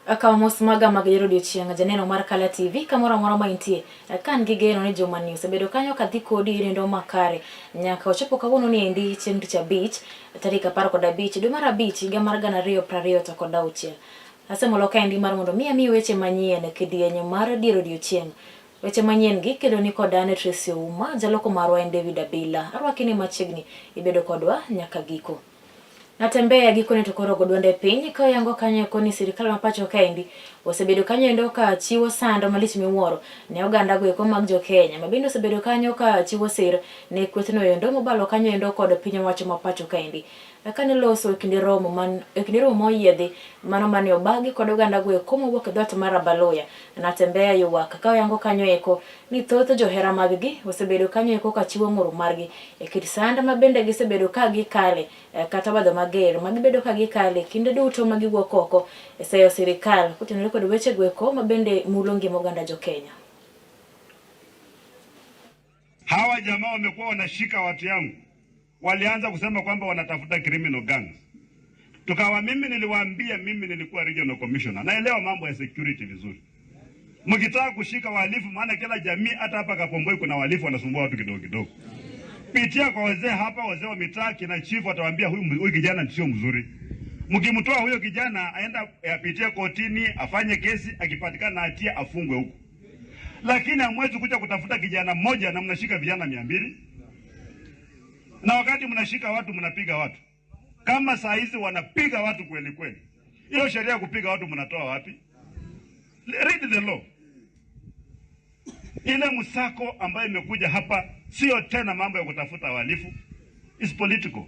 Akawo mos maga mag yiero odiochieng' janeno mar Kala TV kamoro amora ma intie. Ka an gi geno ni jumani osebedo kanyo kadhi kodi e nindo makare nyaka ochopo kawuono ni endi chieng' tich abich tarik 15 dwe mar abich higa mar 2026. Asemolo kaendi mar mondo mi ami weche manyien e kidieny mar dier odiochieng'. Weche manyien gi kelo ni kod an Tracy Ouma, jaloko marwa en David Abila. Arwaki ni machiegni ibedo kodwa nyaka giko. Natembeya gikone to koro ogo dwonde piny ka oyango kanyo eko ni sirikal ma pacho kaendi osebedo kanyo endo ka chiwo sand malich miwuoro ne oganda go eko mag jo Kenya ma bende osebedo kanyo ka chiwo sir ne kwethno endo mobalo kanyo endo kod piny owacho ma pacho kaendi. Kane loso e kinde romo man e kinde romo moyiedhi mano mane obagi kod oganda go eko mowuok e dhoot mar Abaluya, Natembeya ywak ka oyango kanyo eko ni thoth johera mag gi osebedo kanyo eko ka chiwo ng'ur margi e kit sand ma bende gisebedo ka gikale kata obadho mager ma gibedo ka gikale kinde duto ma giwuok oko e seyo sirikal kotenore kod weche go eko ma bende mulo ngima oganda jo Kenya. Hawa jamaa wamekuwa wanashika watu yangu, walianza kusema kwamba wanatafuta criminal gangs. Tukawa mimi niliwaambia, mimi nilikuwa regional commissioner, naelewa mambo ya security vizuri. Mkitaka kushika wahalifu, maana kila jamii, hata hapa Kapomboi kuna wahalifu wanasumbua watu kidogo kidogo. Pitia kwa wazee hapa, wazee wa mitaa, kina chief watawaambia huyu kijana sio mzuri. Mkimtoa huyo kijana aenda apitie kotini, afanye kesi, akipatikana na hatia afungwe huko. Lakini hamwezi kuja kutafuta kijana mmoja na mnashika vijana 200. Na wakati mnashika watu mnapiga watu. Kama saa hizi wanapiga watu kweli kweli. Hiyo sheria ya kupiga watu mnatoa wapi? Read the law. Ile msako ambayo imekuja hapa sio tena mambo ya kutafuta wahalifu. It's political.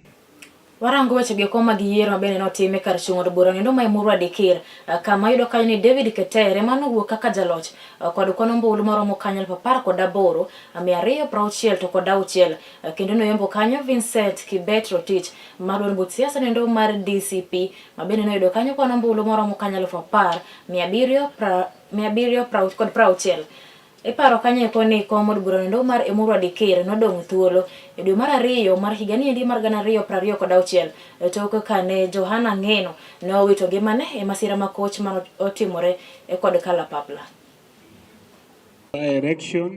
Warango weche gi eko mag yiero mabende notim e kar chung' od bura noendo ma Emurua Dikir, kama yudo kanyo ni David Keter ema nowuok kaka jaloch kod kwan ombulu maromo kanyo 18,266 kendo noyombo kanyo Vincent Kibet Rotich mar duond buch siasa noendo mar DCP ma bende noyudo kanyo kwan ombulu maromo kanyo 10,760. Iparo kanyo eko ni kom od bura noendo mar Emurua Dikir nodong' thuolo e dwe mar ariyo mar higani endi mar 2026 tok kane Johana Ng'eno ne owito ngimane e masira makoch mane otimore e kod kalapapla. Election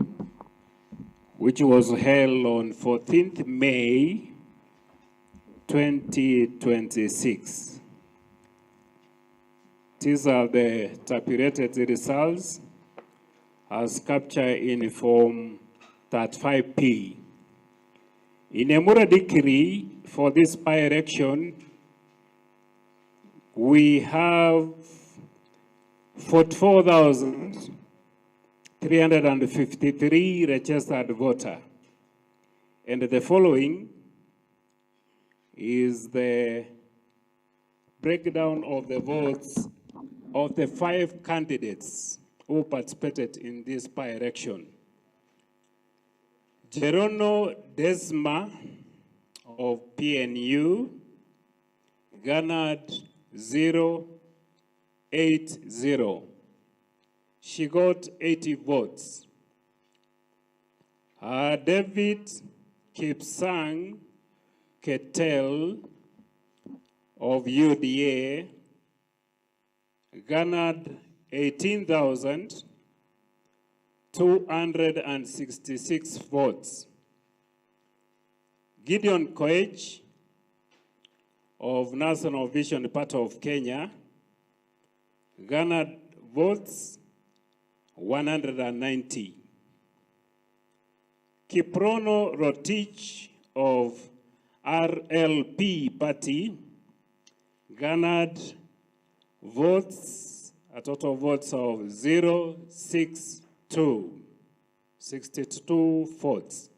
which was held on 14th May 2026. These are the tabulated results as captured in Form 35P. In Emurua Dikirr, for this by-election, we have 44,353 registered voters. And the following is the breakdown of the votes of the 5 candidates who participated in this by-election. Jerono Desma of PNU garnered 080. She got 80 votes. David Kipsang Ketel of UDA garnered 18,266 votes. Gideon Koech of National Vision Party of Kenya garnered votes 190. Kiprono Rotich of RLP Party garnered votes, a total votes of 062, 62 votes.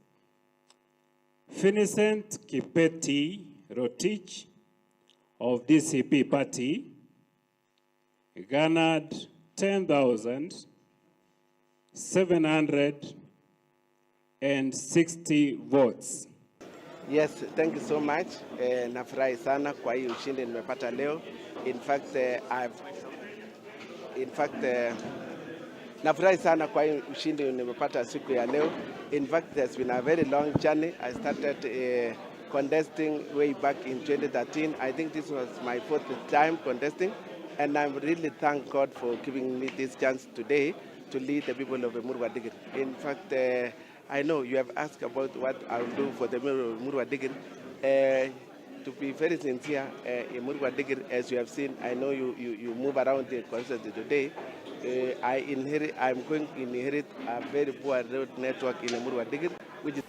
Vincent Kipeti Rotich of DCP Party garnered 10,760 votes. Yes, thank you so much. Nafurahi sana kwa hii ushindi nimepata leo. In fact, I've, in fact, nafurahi sana kwa hii ushindi nimepata siku ya leo. In fact, there's been a very long journey. I started contesting way back in 2013. I think this was my fourth time contesting. And I'm really thank God for giving me this chance today to lead the people of Emurua Dikirr. In fact, I know you have asked about what I will do for the people of Emurua Dikirr. To be very sincere, Emurua Dikirr, as you have seen, I know you move around the constituency today. I'm going to inherit a very poor road network in Emurua Dikirr, which is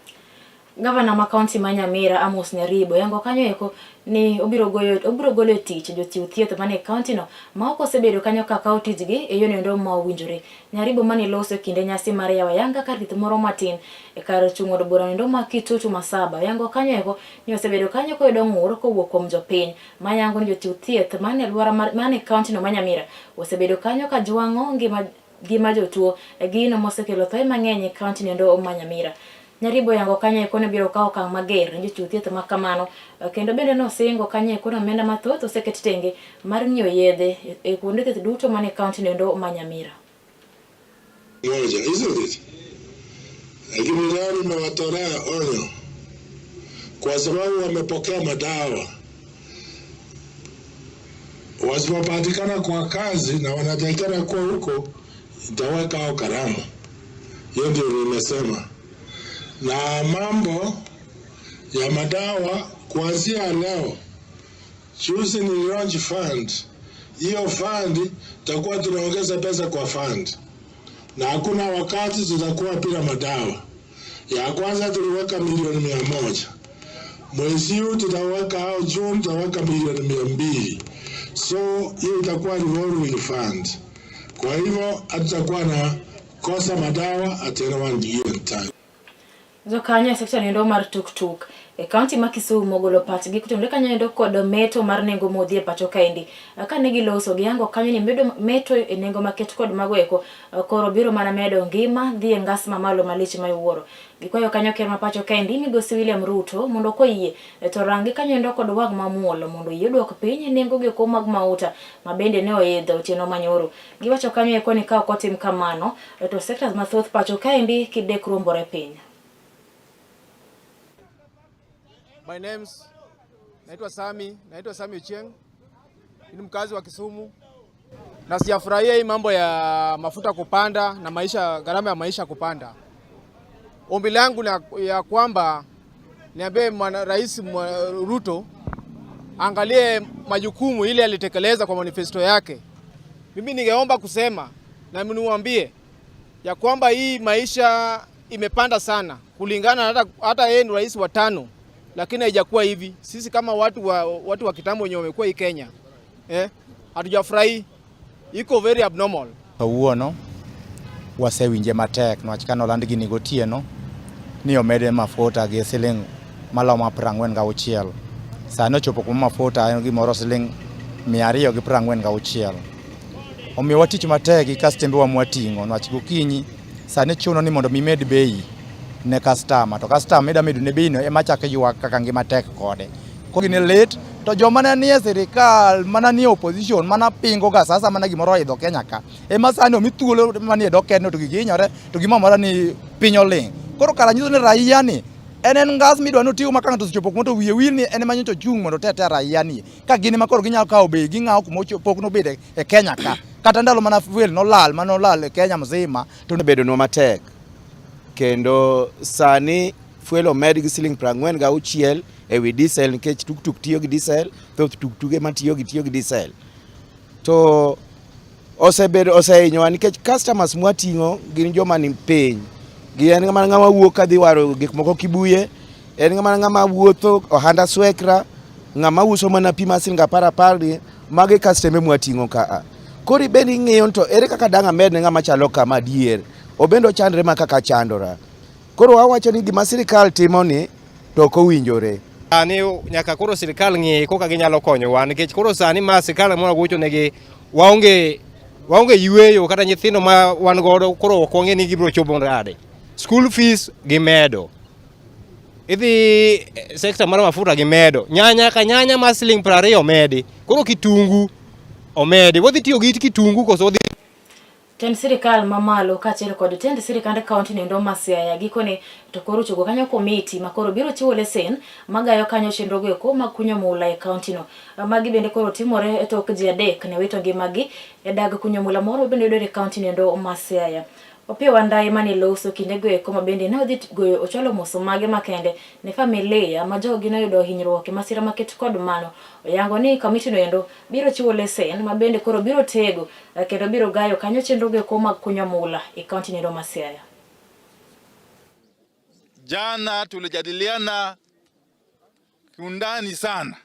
Gavana ma kaunti ma Nyamira Amos Nyaribo yango kanyo eko ni obiro golo e tich jochiw thieth mane kaunti no ma ok osebedo kanyo ka kawo tijgi e yono endo ma owinjore. Nyaribo mane loso e kinde nyasi mar yawo ayanga kar thieth moro matin e kar chung' od bura endo ma Kitutu Masaba yango kanyo eko ni osebedo kanyo koyudo ng'ur kowuok kuom jopiny mayango ni jochiw thieth mane alwora mane kaunti no ma Nyamira osebedo kanyo ka jwang'o ngima jotuo e gino mosekelo thoe mang'eny e kaunti no endo ma Nyamira. Nyaribo yango kanyo eko ne biro kawo okang' mager ne jochiw thieth ma kamano, kendo bende nosingo kanyo eko ni omenda mathoth oseket tenge mar ng'iewo yedhe e kuonde thieth duto mane kaunti no endo ma Nyamira. Moja, isn't it? Lakini leo nimewatolea onyo kwa sababu wamepokea madawa, wasipopatikana kwa kazi na wanatakikana kuwa huko, itaweka hao karamu. Hiyo ndio nimesema. Na mambo ya madawa kuanzia leo, juzi ni launch fund. Hiyo fund tutakuwa tunaongeza pesa kwa fund, na hakuna wakati tutakuwa bila madawa. Ya kwanza tuliweka milioni 100. Mwezi huu tutaweka au June tutaweka milioni 200. So hiyo itakuwa revolving fund. Kwa hivyo hatutakuwa na kosa madawa at any one given time. Jokanyo e sekta nendo mar tuktuk e kaunti ma Kisumu ogolo pachgi kotenore kanyo endo kod meto mar nengo modhi e pacho kaendi. Kane giloso giyango kanyo ni meto e nengo maket kod mago eko koro biro mana medo ngima dhi e ngas mamalo malich ma iwuoro. Gikwayo kanyo ker ma pacho kaendi migosi William Ruto mondo koyie to rangi kanyo endo kod wang' mamuol mondo oyie duok piny nengo gieko mag mauta ma bende ne oidho otieno manyoro. Giwacho kanyo eko ni ka ok otim kamano to sekta mathoth pacho kaendi kidek ruombore piny. My name's naitwa Sami Ochieng. Ni mkazi wa Kisumu. Na sijafurahia hii mambo ya mafuta kupanda na maisha, gharama ya maisha kupanda. Ombi langu ya kwamba niambie Rais Ruto angalie majukumu ile alitekeleza kwa manifesto yake. Mimi ningeomba kusema na niwaambie ya kwamba hii maisha imepanda sana kulingana hata yeye ni rais wa 5, lakini haijakuwa hivi. Sisi kama watu wa kitambo wenye wamekuwa hii Kenya, hatujafurahi. Iko very abnormal. Kawuono wasewinje matek niwach kane oland gini gotieno ni omede mafuta gi siling malomo 46. Sani ochopo kuma mafuta en gimoro siling 246. Omiyo watich matek gi kastembewa mwating'o niwach gokinyi sani chuno ni mondo mimed bei ne customer, to customer mida medo ne bei no ema chako ywak kaka ngima tek kode. Koro gini lit to joma ne nie sirikal mana nie opposition mana pingo ga sasa mana gimoro oidho Kenya ka ema sani omi thuolo manie dho ker no to gigi hinyore to gimoro amora ni piny oling'. Koro kara nyiso ni raia ni en ngas midwa ni otigo ma ka ng'ato osechopo kuma to wiye wil ni en ema nyocha ochung' mondo otetea raia ni. Ka gin ema koro ginyalo kawo bei ging'awo kuma pok nobede e Kenya ka. Kata ndalo mana fuel nolal manolal e Kenya mzima to bedonwa matek. Kendo sani fuel omed gi siling 46 ewi diesel nikech tuktuk tiyo gi diesel, thoth tuktuge matiyo gi tiyo gi diesel. To osebedo osehinyowa nikech customers mwating'o gin joma ni piny. Gi en mana ng'ama wuok kadhi waro gik moko Kibuye, en mana ng'ama wuotho ohanda swekra, ng'ama uso mana pi mar siling 10 ni, magi kastembe mwating'o kaa. Koro ibende ing'iyo to ere kaka dang' amed ne ng'ama chalo kama adier, obende ochandre ma kaka chandora. Koro wawacho ni gima sirikal timo ni to ok owinjore. Sani nyaka koro sirikal ng'i kaka ginyalo konyowa nikech koro sani ma sirikal moro gocho negi waonge yueyo kata nyithindo ma wan godo koro ok wang'e ni gibiro chopo nade. School fees gimedo. Idhi sekta mar mafuta gimedo. Nyanya ka nyanya ma siling 20 omedi. Koro kitungu omedi. Wadhi tiyo gi kitungu koso wadhi. Tend sirikal mamalo kaachiel kod tend sirikand kaunti noendo ma Siaya gikone to koro ochopo kanyo komiti ma koro biro chiwo lesen magayo kanyo chenro go eko mag kunyo mula e kaunti no. Magi bende koro timore e tok ji adek ne wito ngimagi e dag kunyo mula moro bende yudore e kaunti noendo ma Siaya. Opiyo Wandayi mane loso kindego eko ma bende ne odhi goyo ochwalo mos mage makende ne familia ma jogi noyudo hinyruok e masira maket kod mano. Oyango ni komiti no endo biro chiwo lesen ma bende koro biro tego kendo biro gayo kanyo chenro go eko mag kunyo mula e kaunti noendo ma Siaya. Jana tulijadiliana kiundani sana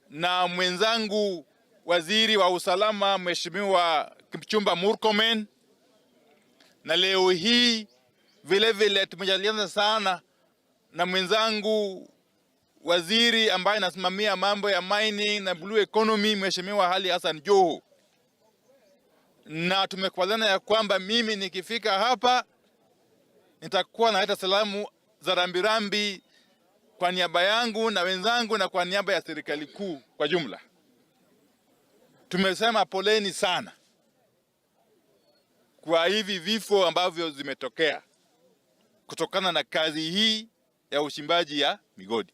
na mwenzangu waziri wa usalama Mheshimiwa Kipchumba Murkomen, na leo hii vile vile tumejadiliana sana na mwenzangu waziri ambaye anasimamia mambo ya mining na blue economy Mheshimiwa Ali Hassan Joho, na tumekubaliana ya kwamba mimi nikifika hapa nitakuwa naleta salamu za rambirambi kwa niaba yangu na wenzangu na kwa niaba ya serikali kuu kwa jumla. Tumesema poleni sana kwa hivi vifo ambavyo zimetokea kutokana na kazi hii ya uchimbaji ya migodi.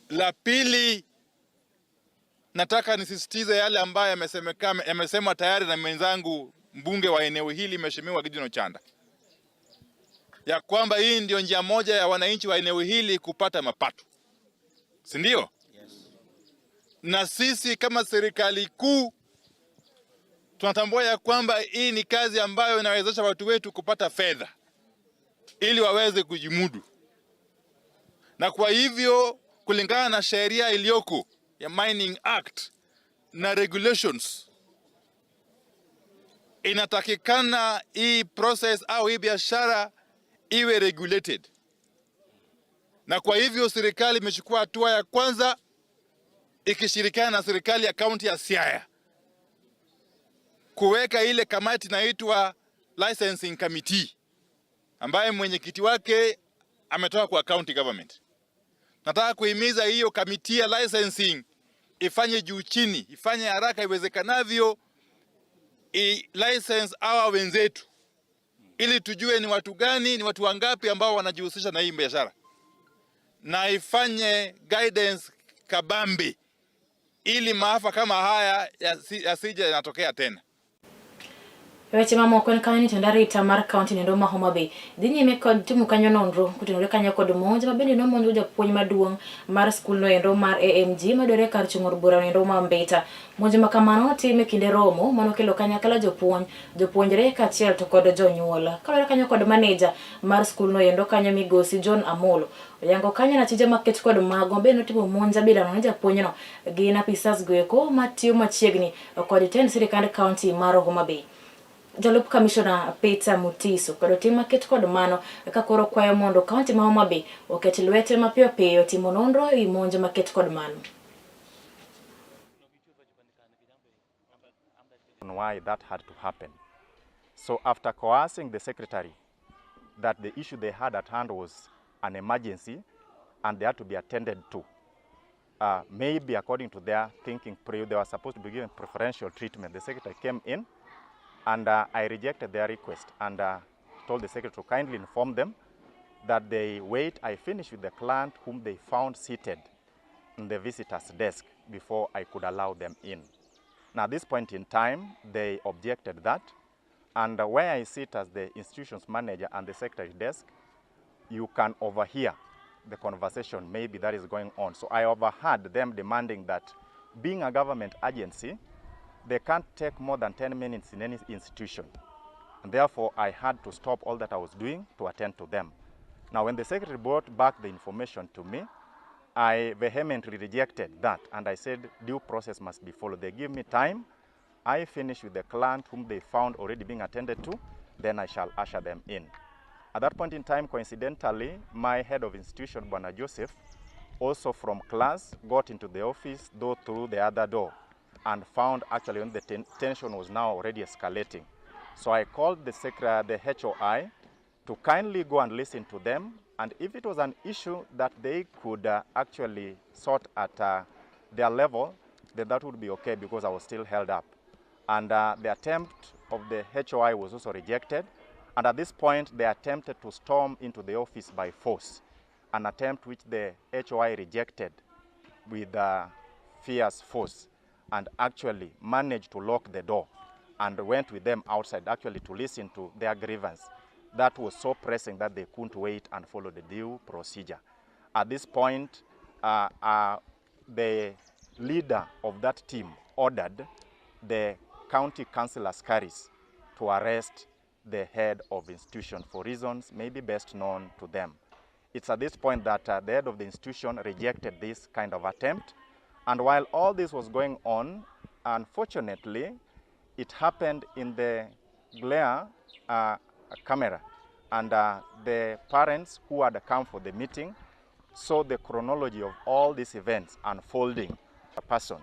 La pili, nataka nisisitize yale ambayo yamesemwa tayari na mwenzangu mbunge wa eneo hili Mheshimiwa Gideon Ochanda, ya kwamba hii ndio njia moja ya wananchi wa eneo hili kupata mapato, si ndio? Yes. Na sisi kama serikali kuu tunatambua ya kwamba hii ni kazi ambayo inawezesha watu wetu kupata fedha ili waweze kujimudu, na kwa hivyo kulingana na sheria iliyoko ya Mining Act na regulations, inatakikana hii process au hii biashara iwe regulated, na kwa hivyo serikali imechukua hatua ya kwanza ikishirikiana na serikali ya kaunti ya Siaya kuweka ile kamati inaitwa licensing committee ambaye mwenyekiti wake ametoka kwa county government. Nataka kuhimiza hiyo kamiti ya licensing ifanye juu chini, ifanye haraka iwezekanavyo, i license hawa wenzetu ili tujue ni watu gani, ni watu wangapi ambao wanajihusisha na hii biashara, na ifanye guidance kabambe ili maafa kama haya yasije yanatokea tena. Weche mamoko en kanyo ni tend arita mar kaunti noendo ma Homa Bay dhi nyime kod timo kanyo nonro kotenore kanyo kod monj ma bende nomonj japuonj maduong' mar skul noendo mar AMG madware kar chung' od bura noendo ma Mbita. Monj ma kamano notim e kinde romo manokelo kanyakla jopuonj, jopuonjre kaachiel to kod jonyuol. Kaluwore kanyo kod maneja mar skul noendo kanyo migosi John Amolo oyango kanyo na tije maket kod mago bende notimo monj abilano ne japuonjno gin apisas goeko matiyo machiegni kod tend sirikand kaunti mar Homa Bay. Jalup kamishona Peter Mutiso kod tim maket kod mano ka koro kwayo mondo kaunti ma Homa Bay oket lwete mapiyo piyo timo nonro ewi monj maket kod mano. Why that had to happen. So after coercing the secretary that the issue they had at hand was an emergency and they had to be attended to, maybe according to their thinking, they were supposed to be given preferential treatment. The secretary came in and I rejected their request and told the secretary to kindly inform them that they wait, I finish with the client whom they found seated in the visitor's desk before I could allow them in. Now, at this point in time, they objected that, and where I sit as the institution's manager and the secretary's desk, you can overhear the conversation maybe that is going on. So I overheard them demanding that being a government agency, they can't take more than 10 minutes in any institution. And therefore, I had to stop all that I was doing to attend to them. Now, when the secretary brought back the information to me, I vehemently rejected that, and I said due process must be followed. They give me time, I finish with the client whom they found already being attended to, then I shall usher them in. At that point in time, coincidentally, my head of institution, Bwana Joseph, also from class, got into the office, though through the other door, and found actually when the tension was now already escalating. So I called the secretary, the HOI, to kindly go and listen to them, and if it was an issue that they could actually sort at their level, then that would be okay because I was still held up. And the attempt of the HOI was also rejected. And at this point, they attempted to storm into the office by force, an attempt which the HOI rejected with fierce force and actually managed to lock the door and went with them outside actually to listen to their grievance. That was so pressing that they couldn't wait and follow the due procedure. At this point, the leader of that team ordered the county council askaris to arrest the head of institution for reasons maybe best known to them. It's at this point that the head of the institution rejected this kind of attempt. And while all this was going on, unfortunately, it happened in the glare camera. And the parents who had come for the meeting saw the chronology of all these events unfolding. A person.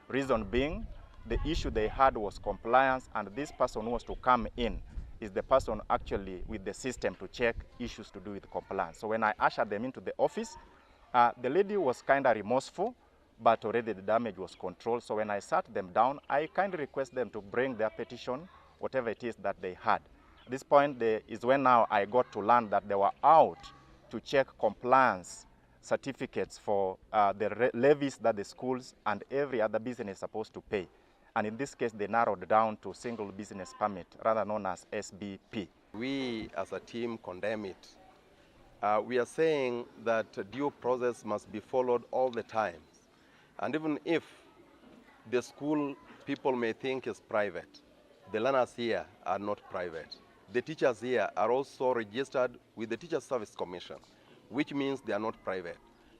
Reason being, the issue they had was compliance, and this person who was to come in is the person actually with the system to check issues to do with compliance. So when I ushered them into the office, the lady was kind of remorseful, but already the damage was controlled. So when I sat them down, I kindly request them to bring their petition, whatever it is that they had. At this point is when now I got to learn that they were out to check compliance certificates for the levies that the schools and every other business is supposed to pay. And in this case, they narrowed down to single business permit, rather known as SBP. We as a team condemn it. We are saying that due process must be followed all the time. And even if the school people may think is private, the learners here are not private. The teachers here are also registered with the Teacher Service Commission, which means they are not private.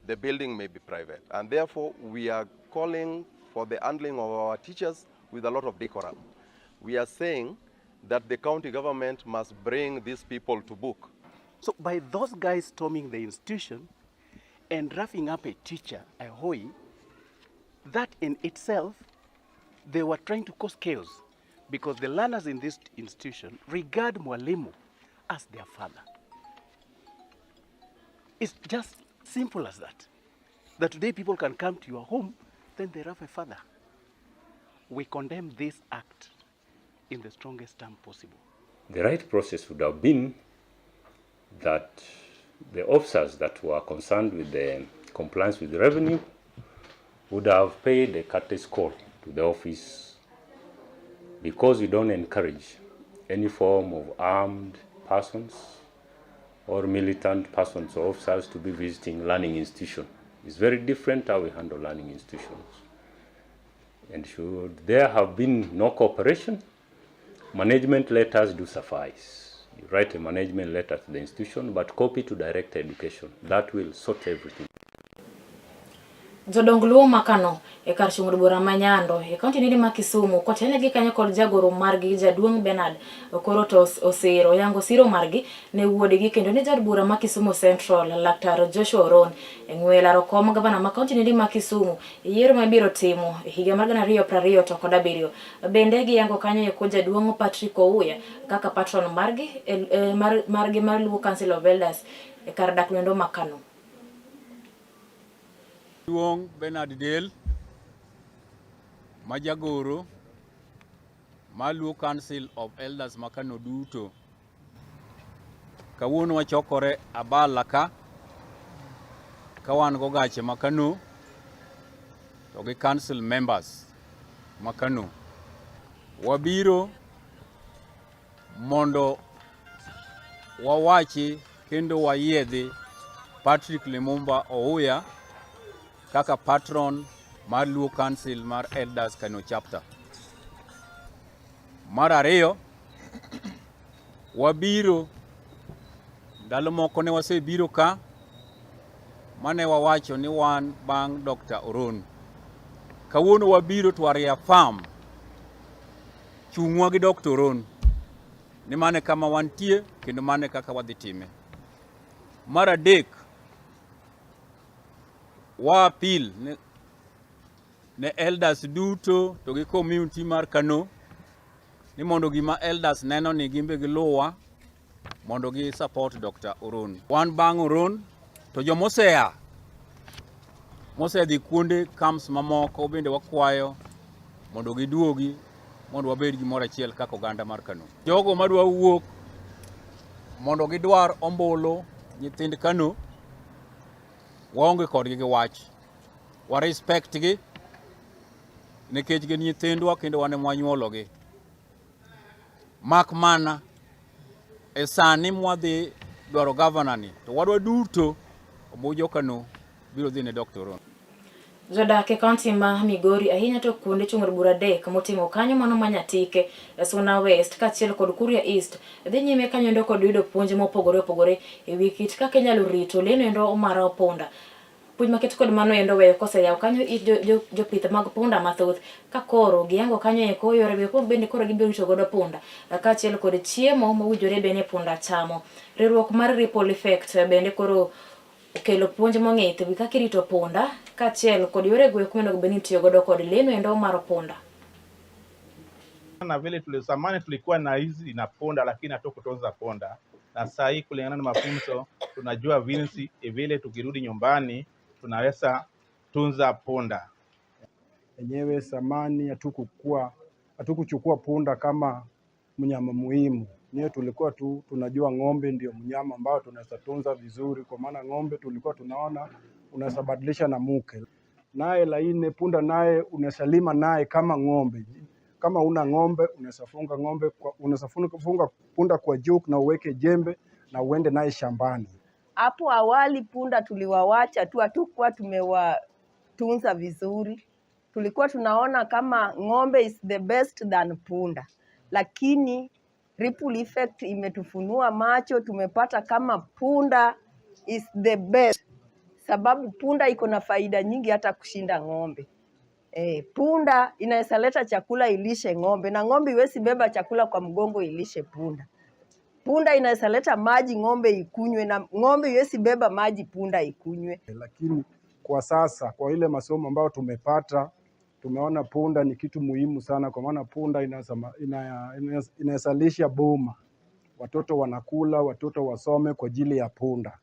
The building may be private. And therefore, we are calling for the handling of our teachers with a lot of decorum. We are saying that the county government must bring these people to book. So by those guys storming the institution and roughing up a teacher, a hoi, that in itself, they were trying to cause chaos because the learners in this institution regard Mwalimu as their father. It's just simple as that. That today people can come to your home, then they have a father. We condemn this act in the strongest term possible. The right process would have been that the officers that were concerned with the compliance with the revenue would have paid a courtesy call to the office, because we don't encourage any form of armed persons or militant persons or officers to be visiting learning institutions. It's very different how we handle learning institutions. And should there have been no cooperation, management letters do suffice. You write a management letter to the institution, but copy to Director Education. That will sort everything. Jodong Luo makano e kar chung' od bura ma Nyando e kaunti nini ma Kisumu kotelnegi kanyo kod jagoro margi jaduong' Bernard Okoro to osiro yango siro margi ne wuodgi kendo ne jaod bura ma Kisumu Central Laktar Joshua Oron e ng'we laro kom gavana ma kaunti nini ma Kisumu e yiero mabiro timo e higa mar 2027. Bende giyango kanyo eko jaduong' Patrick Ouya kaka patron margi margi mar Luo Council of Elders e kar dak lwendo ma Kano. Duong' Bernard Del ma jagoro mar Luo Council of Elders ma Kano duto. Kawuono wachokore Abala ka wan gogache ma Kano to gi council members ma Kano. Wabiro mondo wawachi kendo wayiedhi Patrick Lumumba Ouya kaka patron mar Luo Council mar Elders Kano Chapter. Mar ariyo, wabiro ndalo moko ne wasebiro ka mane wawacho ni wan bang' Dr. Oron. Kawuono wabiro to reaffirm chung'wa gi Dr. Oron ni mane kama wantie kendo mane kaka wadhi time. Mar adek, wa appeal ne elders duto to gi community mar Kano ni mondo gima elders neno ni gimbe giluwa mondo gi support Dr. Oron. Wan bang' Oron to jomosea mosedhi kuonde camps mamoko bende wakwayo mondo giduogi mondo wabed gimoro achiel kaka oganda mar Kano. Jogo madwa wuok mondo gidwar ombulu nyithind Kano, waonge kodgi gi wach. Wa respect gi nikech gin nyithindwa kendo wan ema wanyuologi. Mak mana e sani mwadhi dwaro gavana ni to wadwa duto ombulu jo Kano biro dhi ne Dr. Rono. Jodak e kaunti ma Migori ahinya to kuonde chung' od bura adek moting'o kanyo mano ma Nyatike, Suna West kaachiel kod Kuria East dhi nyime kanyo endo kod yudo puonj mopogore opogore e wi kit kaka inyalo rito le noendo mar punda. Puonj maket kod mano endo weyo koseyaw kanyo it jopith mag punda mathoth ka koro giyango kanyo eko yore go bende koro gibiro rito godo punda kaachiel kod chiemo mowinjore bende punda chamo. Riwruok mar Ripple Effect bende koro okelo puonj mong'ith e wi kaka irito punda kaachiel kod yore go eko monego bed ni itiyo godo kod lee noendo mar punda. Na vile zamani tulikuwa na hizi na punda lakini hatukutunza punda, na saa hii kulingana na mafunzo tunajua vinsi vile tukirudi nyumbani tunaweza tunza punda. Enyewe zamani hatukuchukua punda kama mnyama muhimu. Niyo tulikuwa tu tunajua ng'ombe ndio mnyama ambao tunaweza tunza vizuri, kwa maana ng'ombe tulikuwa tunaona unaweza badilisha na mke naye, laini punda naye unaweza lima naye kama ng'ombe. Kama una ng'ombe unaweza funga ng'ombe kwa, unaweza funga punda kwa juu na uweke jembe na uende naye shambani. Hapo awali punda tuliwawacha tu, hatukuwa tumewatunza vizuri. Tulikuwa tunaona kama ng'ombe is the best than punda, lakini Ripple Effect imetufunua macho, tumepata kama punda is the best, sababu punda iko na faida nyingi hata kushinda ng'ombe. Punda inaweza leta chakula ilishe ng'ombe, na ng'ombe iwezi beba chakula kwa mgongo ilishe punda. Punda inaweza leta maji ng'ombe ikunywe, na ng'ombe iwezi beba maji punda ikunywe. Lakini kwa sasa kwa ile masomo ambayo tumepata, tumeona punda ni kitu muhimu sana, kwa maana punda inazalisha boma, watoto wanakula, watoto wasome kwa ajili ya punda.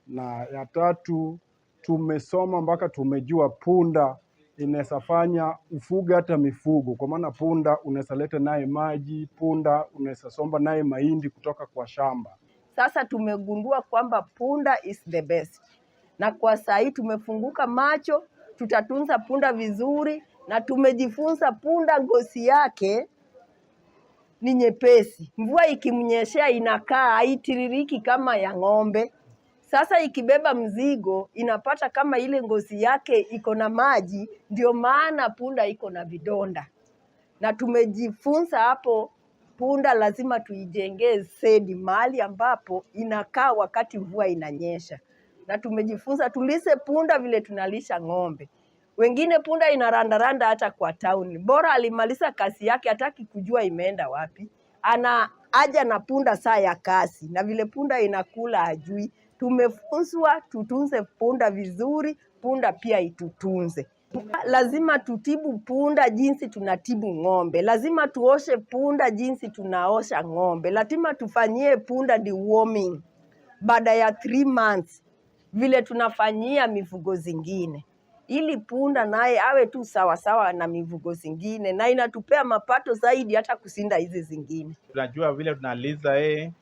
Na ya tatu, tumesoma mpaka tumejua punda inaweza fanya ufuge hata mifugo, kwa maana punda unaweza leta naye maji, punda unaweza somba naye mahindi kutoka kwa shamba. Sasa tumegundua kwamba punda is the best, na kwa saa hii tumefunguka macho, tutatunza punda vizuri, na tumejifunza punda ngozi yake ni nyepesi, mvua ikimnyeshea inakaa haitiririki kama ya ng'ombe. Sasa ikibeba mzigo inapata kama ile ngozi yake iko na maji, ndio maana punda iko na vidonda. Na tumejifunza hapo, punda lazima tuijengee sedi mahali ambapo inakaa wakati mvua inanyesha. Na tumejifunza tulise punda vile tunalisha ng'ombe. Wengine punda inarandaranda hata kwa town, bora alimaliza kazi yake, hataki kujua imeenda wapi. Ana aja na punda saa ya kazi, na vile punda inakula hajui. Tumefunzwa tutunze punda vizuri, punda pia itutunze. Lazima tutibu punda jinsi tunatibu ng'ombe, lazima tuoshe punda jinsi tunaosha ng'ombe, lazima tufanyie punda deworming baada ya 3 months vile tunafanyia mifugo zingine, ili punda naye awe tu sawasawa na mifugo zingine, na inatupea mapato zaidi hata kushinda hizi zingine. Tunajua vile tunaliza yeye,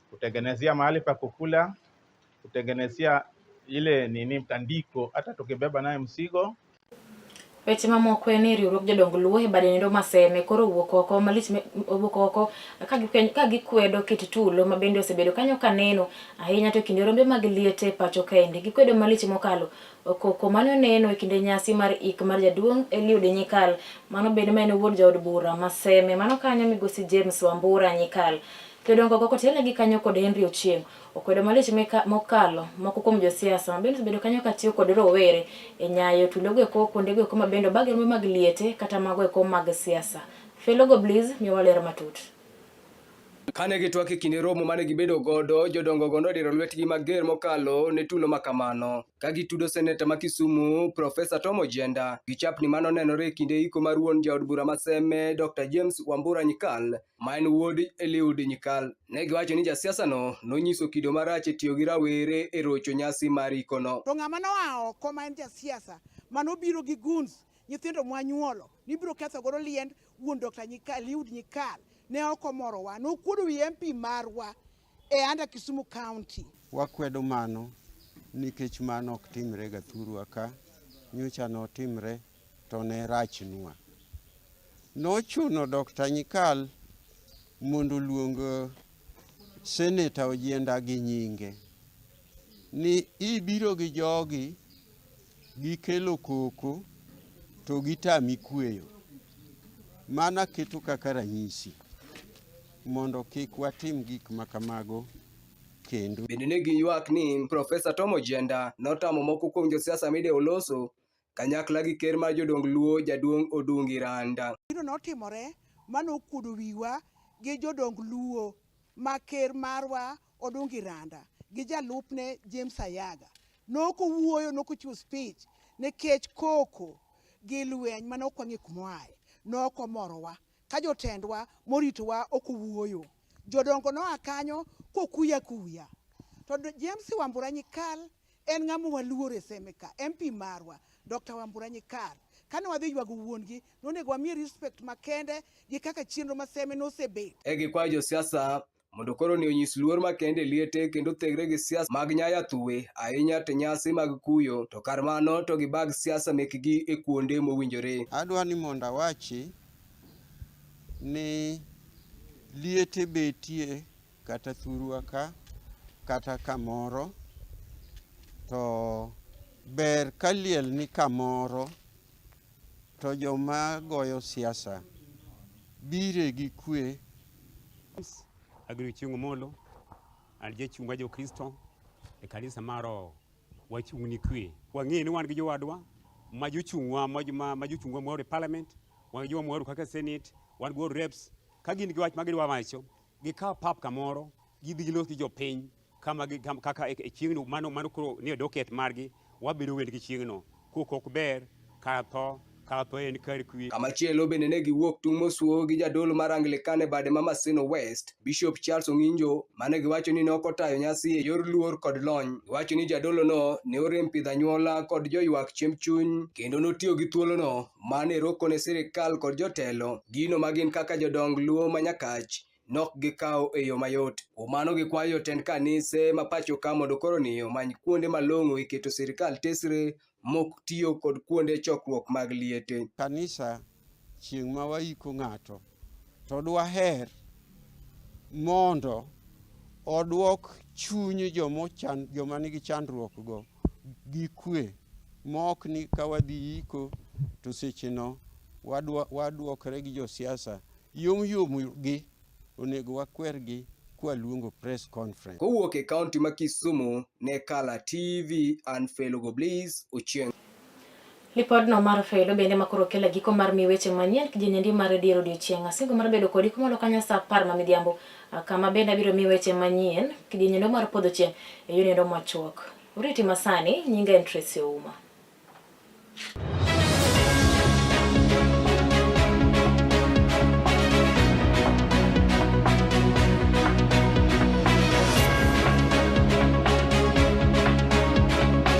kutengenezea mahali pa kukula, kutengenezea ile nini mtandiko, hata tukibeba naye mzigo. Weche mamoko en ni riwruog jodong Luo e bade nindo Maseme koro owuok oko malich owuok oko ka gikwedo kit tulo ma bende osebedo kanyo kaneno ahinya to kinde rombe mag liete pacho kaendi. Gikwedo malich mokalo koko mane oneno e kinde nyasi mar ik mar jaduong' Eliud Nyikal, mano bende ma en wuod jaod bura Maseme mano kanyo migosi James Wambura Nyikal. Jodongo go kotelnegi kanyo kod Henry Ochieng' okwedo malich mokalo moko kuom josiasa ma bende osebedo kanyo katiyo kod rowere e nyayo tulogo eko kuondego eko ma bende obag rombe mag liete kata mago eko mag siasa. Felogo Bliss miyowa ler matut. Kane gitwak e kinde romo mane gibedo godo, jodongo go nodiro lwetgi mager mokalo ne tulo makamano, ka gitudo seneta ma Kisumu Profesa Tom Ojienda gi chapni mane onenore e kinde iko mar wuon jaod bura ma Seme Dr. James Wambura Nyikal ma en wuod Eliud Nyikal. Ne giwacho ni jasiasano nonyiso kido marach e tiyo gi rawere e rocho nyasi mar ikono. To ng'ama noa oko ma en jasiasa manobiro gi goons, nyithindo mwanyuolo nibiro ketho godo liend wuon Dr. Nyikal, Eliud Nyikal ne ok omorowa. Nokuodo wi MP marwa e under Kisumu County. Wakwedo mano nikech mano ok timre ga thurwa ka, nyocha notimre to ne rachnwa. Nochuno Dr. Nyikal mondo oluong Seneta Ojienda gi nyinge ni ibiro gi jogi gikelo koko to gitami kweyo. Mano aketo kaka ranyisi mondo kik watim gik ma kamago kendo. Bende ne giywak ni Profesa Tom Ojienda notamo moko kuom josiasa midewo loso kanyakla gi ker mar jodong Luo jaduong' Odungi Randa. Gino notimore mano okuodo wiwa gi jodong Luo ma ker marwa Odungi Randa gi jalupne James Ayaga. Nokowuoyo, nokochiwo speech nikech koko gi lweny mane ok wang'e kuma oaye nokomorowa ka jotendwa moritowa ok owuoyo. Jodongo noa kanyo kokuya kuya. To James Wambura Nyikal en ng'ama waluoro e Seme ka, MP marwa Dr. Wambura Nyikal. Kane wadhi ywago wuon-gi, nonego wamiye respect makende gi kaka chenro ma Seme nosebet. E gikwayo josiasa mondo koro ni onyis luor makende e liete kendo thegre gi siasa mag nyaya thuwe ahinya to nyasi mag kuyo to kar mano to gibag siasa mekgi e kuonde mowinjore. Adwa ni mondo awachi ni liete betie kata thurwa ka kata kamoro to ber ka liel ni kamoro to joma goyo siasa bire gi kwe. Agri Chieng' Omolo, an jachung' mar Jokristo e kanisa mar Roho. Wachung' ni kwe. Wang'eyo ni wan gi jowadwa ma jochung'wa ma jochung'wa moro e parliament, wan gi joma moro kaka senate, wan gi reps. Ka gin gi wach ma gidwa wacho, gikaw pap kamoro, gidhi gilos gi jopiny kama kaka e chieng'no mano mano koro nie docket margi, wabedo wendgi chieng'no. Koko ok ber, kar tho, kar tho en kar kwe. Kamachielo bende ne giwuok tung' mosuo gi jadolo mar Anglican e bade ma Maseno West, Bishop Charles Ong'injo, mane giwacho ni ne ok otayo nyasi e yor luor kod lony. Giwacho ni jadolono ne orem pidho anyuola kod joywak chiemb chuny kendo notiyo gi thuolono mane roko ne sirikal kod jotelo gino ma gin kaka jodong Luo ma Nyakach nok gikawo e yo mayot. Kuom mano gikwayo jotend kanise ma pacho ka mondo koro ni omany kuonde malong'o e keto sirikal tesre mok tiyo kod kuonde chokruok mag liete. Kanisa chieng' ma waiko ng'ato to dwaher mondo odwok chuny joma nigi chandruok go gi kwe mok ni ka wadhi iko to secheno wadwokre gi josiasa yom yom gi onego wakwergi kwaluongo press conference. Kowuok e kaunti ma Kisumu ne Kala TV an Felo Goblis Ochieng. Lipodno mar Felo bende makoro kelo giko mar mi weche manyien kijenendi mar dier odiochieng'. Asingo mar bedo kodi kumalo kanyo saa 10 ma midhiambo kama bende abiro mi weche manyien kijenyendo mar podho chieng' e yo nendo machuok. Uriti masani, nyinga en Tracy Ouma.